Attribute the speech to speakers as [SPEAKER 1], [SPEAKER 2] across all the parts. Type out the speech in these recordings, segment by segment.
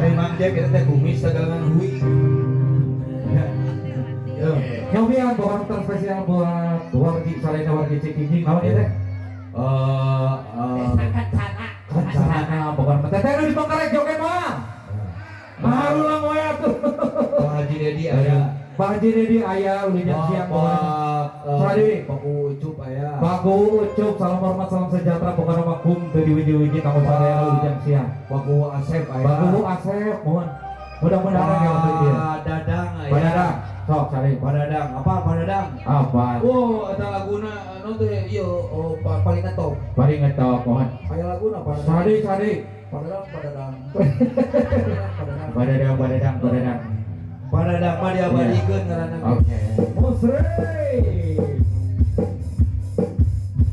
[SPEAKER 1] Ari Mang Jack eta teh kumis tegalangan hui. Ya. Yo.
[SPEAKER 2] Nyobian bawa spesial buat wargi salena wargi Cikijing naon ieu teh?
[SPEAKER 1] Eh eh
[SPEAKER 3] Kancana.
[SPEAKER 2] Kancana pokokna teh teh nu di Bangkarek joget mah. Maharulang we atuh.
[SPEAKER 1] Pak Haji Dedi aya.
[SPEAKER 2] Pak Haji Dedi aya ulinya siang pokokna.
[SPEAKER 1] Pak
[SPEAKER 2] Sadi.
[SPEAKER 1] Pak Ucup aya.
[SPEAKER 2] Pak Ucup salam hormat salam sejahtera pokokna mah kum teu diwiji-wiji kanggo sadaya ulinya siang.
[SPEAKER 1] Pak Kuwu Asep aya.
[SPEAKER 2] Pak Kuwu Asep mohon. Mudah-mudahan ya waktu itu.
[SPEAKER 1] Pak Dadang aya.
[SPEAKER 2] Pak Dadang, sok cari.
[SPEAKER 1] Pak Dadang, apa Pak Dadang?
[SPEAKER 2] Apa?
[SPEAKER 1] Wow, eta laguna anu teh ieu oh, paling ngetop.
[SPEAKER 2] Paling ngetop mohon.
[SPEAKER 1] Aya laguna Pak Dadang.
[SPEAKER 2] Sadi sadi.
[SPEAKER 1] Pak Dadang, Pak Dadang. Pak Dadang.
[SPEAKER 2] Pak Dadang, Pak Dadang, Pak Dadang.
[SPEAKER 1] Pak Dadang mah diabadikeun ngaranna.
[SPEAKER 2] Oke. Musri.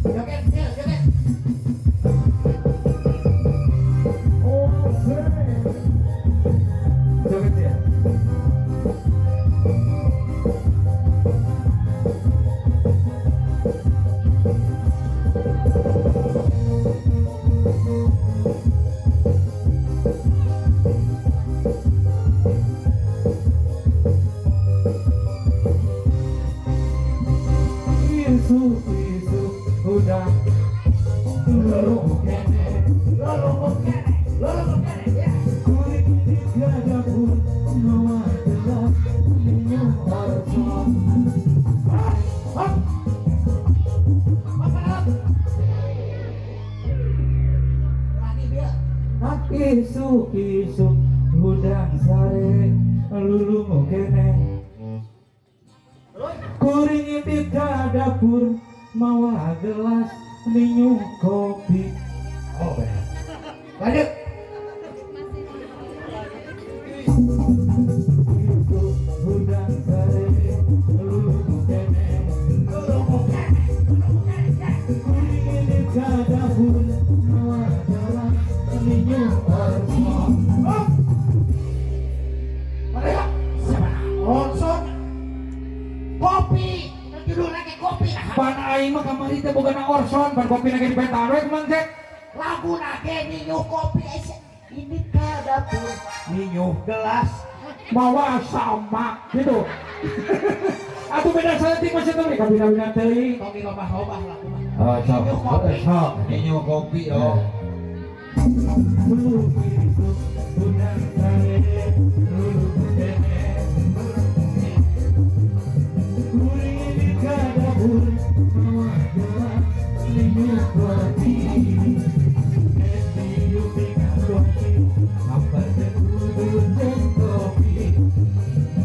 [SPEAKER 3] Joget sil, joget.
[SPEAKER 2] Musri. Joget ya. Isuk isuk udah loro kene.
[SPEAKER 3] Loro kene, loro kene ya.
[SPEAKER 2] Kuring di dapur mawa gelas minum orson.
[SPEAKER 3] Hop. Apa hop? Lagi dia.
[SPEAKER 2] Hah? Isuk isuk hudang sare lulungu kene. Kuring intip ka dapur mawa gelas minum kopi.
[SPEAKER 3] Oh, benar. Lanjut.
[SPEAKER 2] Isuk hudang sare lulungu kene.
[SPEAKER 3] Loro kene, loro kene ya.
[SPEAKER 2] Kuring intip ka dapur mawa gelas minum orson.
[SPEAKER 3] Hop. Mereka siapa? Orson. Kopi. Judul lagi kopi nah.
[SPEAKER 2] Pan aing mah kamari teh bogana Orson, pan kopi lagi di peta we Mang Jack.
[SPEAKER 3] Lagu nage minum kopi ini ke dapur
[SPEAKER 1] Minum gelas.
[SPEAKER 2] Mawa sama gitu. Atuh beda saeutik masih teu kabina-bina teuing.
[SPEAKER 3] Kopi robah-robah lagu mah.
[SPEAKER 2] Oh, sok.
[SPEAKER 3] Minum kopi.
[SPEAKER 2] Sok.
[SPEAKER 1] Minum kopi oh.
[SPEAKER 2] Isuk isuk hudang sare lulungu kene. Kuring intip ka dapur mawa gelas minum kopi. Kopi, apa teh kudu jeung kopi.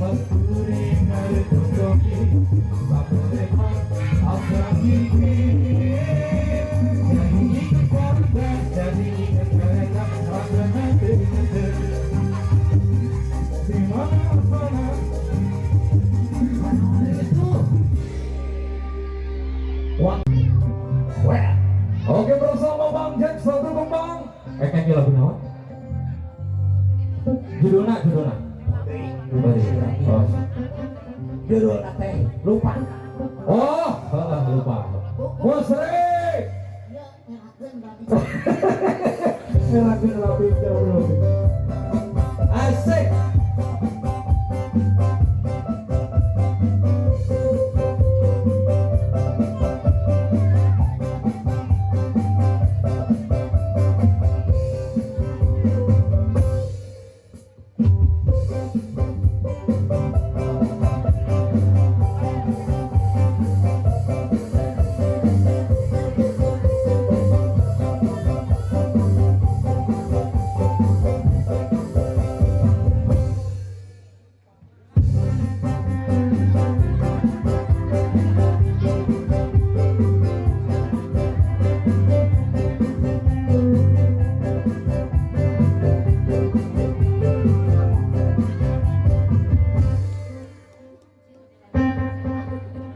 [SPEAKER 2] Kuring ngareupeup kopi, baporek mah apa gigi. Jadi inget korban, jadi inget mereka, rasanya teu. Di mana-mana.
[SPEAKER 3] Itu.
[SPEAKER 2] Wah.
[SPEAKER 3] Wah.
[SPEAKER 2] Oke, bersama Bang Jack satu kembang. Eh, nyanyi lagu naon? Judulna, judulna. Oh.
[SPEAKER 3] Judul teh lupa.
[SPEAKER 2] Oh, heeh, lupa. Musrik.
[SPEAKER 3] Ya, ngelakeun berarti.
[SPEAKER 2] Ngelakuin lagu itu belum. Asik.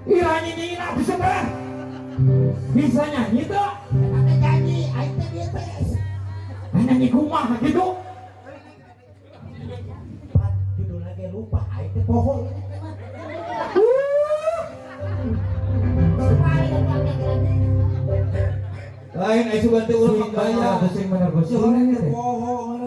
[SPEAKER 2] Iya, nyanyi bisa teh. Bisa nyanyi tuh.
[SPEAKER 3] Eta teh nyanyi, aing teh dieu teh.
[SPEAKER 2] Nyanyi kumaha gitu.
[SPEAKER 3] Pan judul lagi lupa, aing teh poho ini teh mah. Supaya pakai lagi.
[SPEAKER 1] Lain ai sugan teh urang gaya.
[SPEAKER 2] Sing bener
[SPEAKER 1] Si orang teh
[SPEAKER 2] teh.
[SPEAKER 1] poho.